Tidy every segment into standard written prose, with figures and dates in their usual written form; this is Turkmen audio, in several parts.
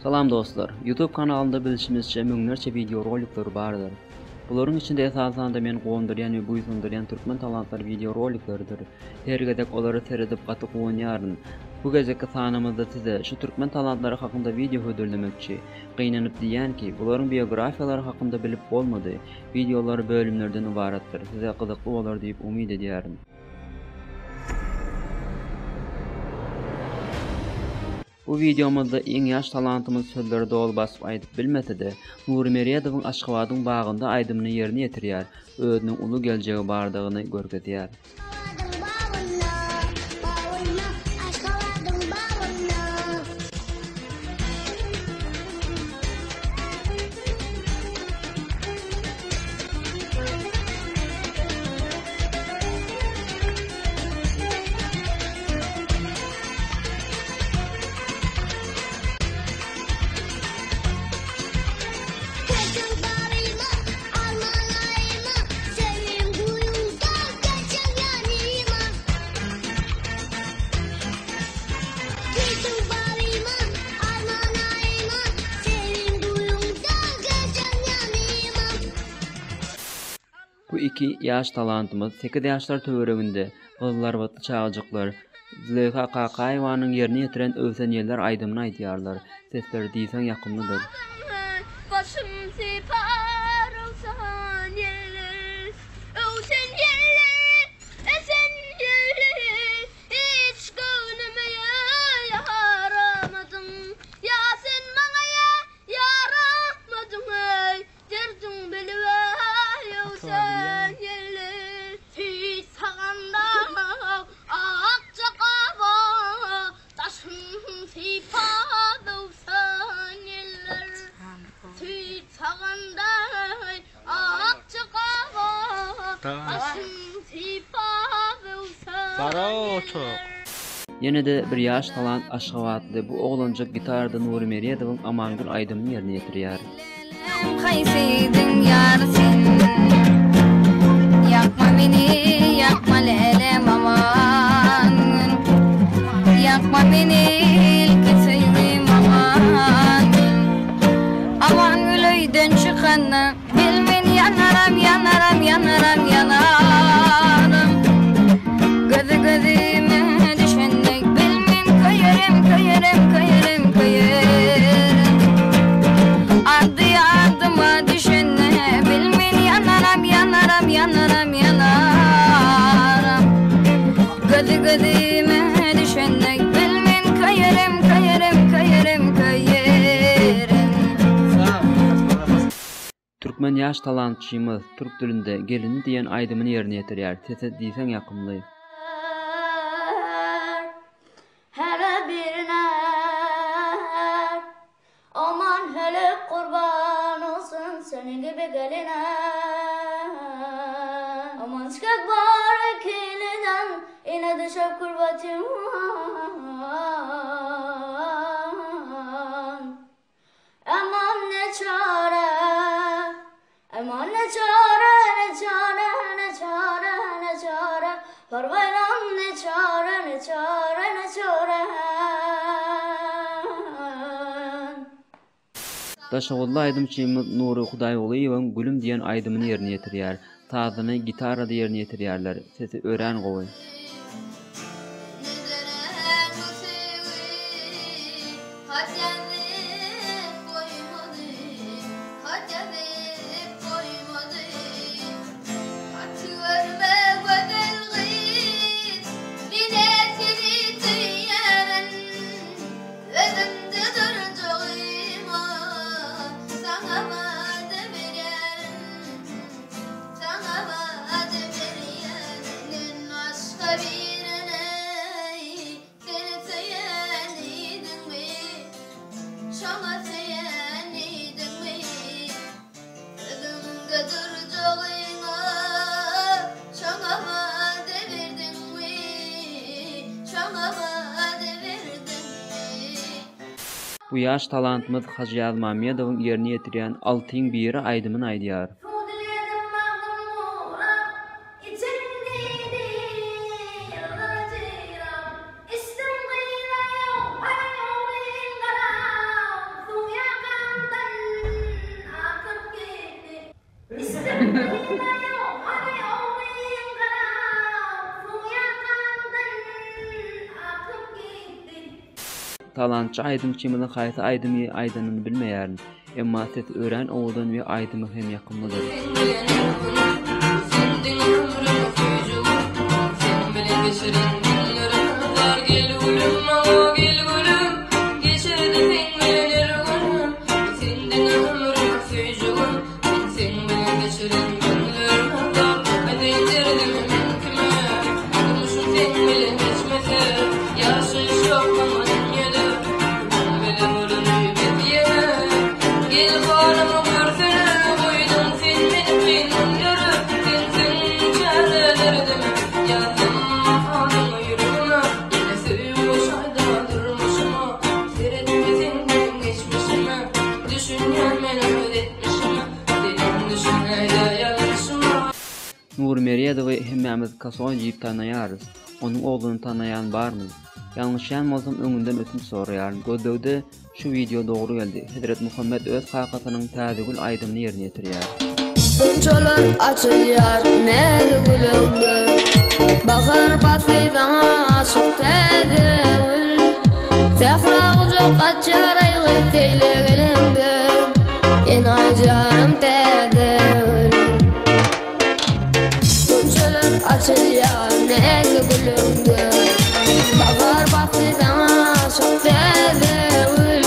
Salam dostlar! Youtube kanalynda bilşimizçe müňlerçe wideo rolikleri bardyr. Bularyň içinde esasanda meni guwandyrýan we buýsandyrýan türkmen talantlary wideo rolikleridir. Her gezek olara seredip gaty guwanýaryn. Bu gezekki sanymyzda size şu türkmen talantlary hakynda wideo hödürlemekçi. Gynanyp diýýän ki, bularyň biografiýalary hakynda bilip bolmady. Wideolary bölümlerden ybaratdyr. Size gyzykly bolar diýip umyt edýärin. Bu wideomyzda iň ýaş talantymyz sözleri doly basyp aýdyp bilmese-de, Nury Meredowyň Aşgabadyň bagynda aýdymyny ýerine ýetirýär, özüniň uly geljegi bardygyny görkezýär. Aşgabadyň bagynda, bagynda, Aşgabadyň bagynda. Kaçan baryma, alman aýyma, Senin guýuňdan geçen ýanyma. Kaçan baryma, alman aýyma, Senin guýuňdan geçen ýanyma. Bu iki ýaş talantymyz sekiz ýaşlar töwereginde gyzylarbatly çagajyklar Züleýha Kakaýewanyň ýerine ýetiren Öwsen ýeller aýdymyny aýdýarlar. Sesleri diýseň ýakymlydyr. Başym sypar öwsen ýeller, öwsen ýeller, ösen ýeller, Hiç göwnüme ýaramadyň, ýa sen maňa ýa ýaramadyň eý, Derdiň bilip öwsen ýeller. Tüýs saganda akja gaba, Daşyn sypap öwsen ýeller. Tüýs saganda akja gaba, Daşyn sypap öwsen ýeller. Ýene-de bir ýaş talant aşgabatly bu oglanjyk gitarada Nury Meredowyň Amangül aýdymyny ýerine ýetirýär. Haýsydyň ýar sen Ýakma meni ýakma lälem aman Ýakma meni ilki söýgim aman Amangül öýden çykanda Bil men ýanaram ýanaram ýanaram ýanaram Gözi gözüme düşende Bil men köýerim köýerim köýerim köýerim Ady adyma düşende Bil men ýanaram ýanaram ýanaram ýanaram Gözi gözüme düşende Bil men köýerim köýerim köýerim köýerim. Türkmen ýaş talantçymyz türk dilinde Gelini diýen aýdymyny ýerine ýetirýär. Sesi diýseň ýakymly. Hele birine Aman hele kurban olsun senin gibi geline Aman çıkak bar ikiliden Yine düşüp gurbetim Aman ne çare Aman ne çare ne çare ne çare ne çare Parvaylam ne çare ne çare ne çare Daşoguzly aýdymçymyz Nury Hudaýgulyýewiň Gülüm diýen aýdymyny ýerine ýetirýär. Sazyny gitarada ýerine ýetirýärler. Sesi örän gowy. Özümde durjagyma saňa wada berýärin, saňa wada berýärin. Menden başga birine seni söýen idiňmi, şoňa söýen idiňmi? Özüňde durjagyňa şoňa wada berdiňmi, şoňa wada berdiňmi? Bu ýaş talantymyz Hajy Ýazmammedowyň ýerine ýetirýän Altyň biri aýdymyny aýdýar. Suw diledim bagym gurap, Içiň diýdi ýylgyrjyrap. Içdim gyza ýok, aý ogryň garam. Talantçy aýdymçymyzyň haýsy aýdymy aýdanyny bilmeýärin. Emma sesi örän owadan we aýdymy hem ýakymlydyr. Nury Meredowy hemmämiz Kasoý diýip tanaýarys. Onuň ogluny tanaýan barmy? Ýalňyşýan bolsam öňünden ötünç soraýaryn. Gözlegde şu wideo dogry geldi. Hezret Muhammet öz kakasynyň Täzegül aýdymyny ýerine ýetirýär. Gunçalar açylýar näzik gülüňde Bahar pasly saňa aşyk täze gül Sähra gujak açýar aýgy seýle geleňde Enaýyjanym täze gül Gunçalar açylýar näzik gülüňde Bahar pasly saňa aşyk täze gül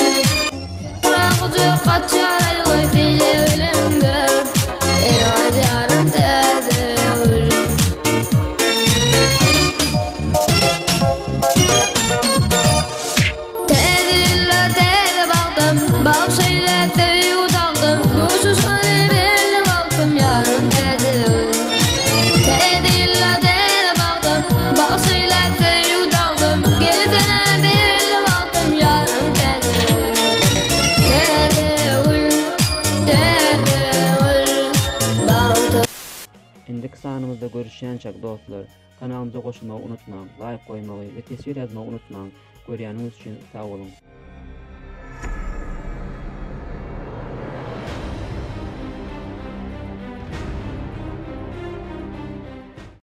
Indiki sanymyzda görüşýänçäk dostlar, kanalymyza goşulmagy unutmaň, laýk goýmagy we teswir ýazmagy unutmaň. Görýäniňiz üçin sag boluň.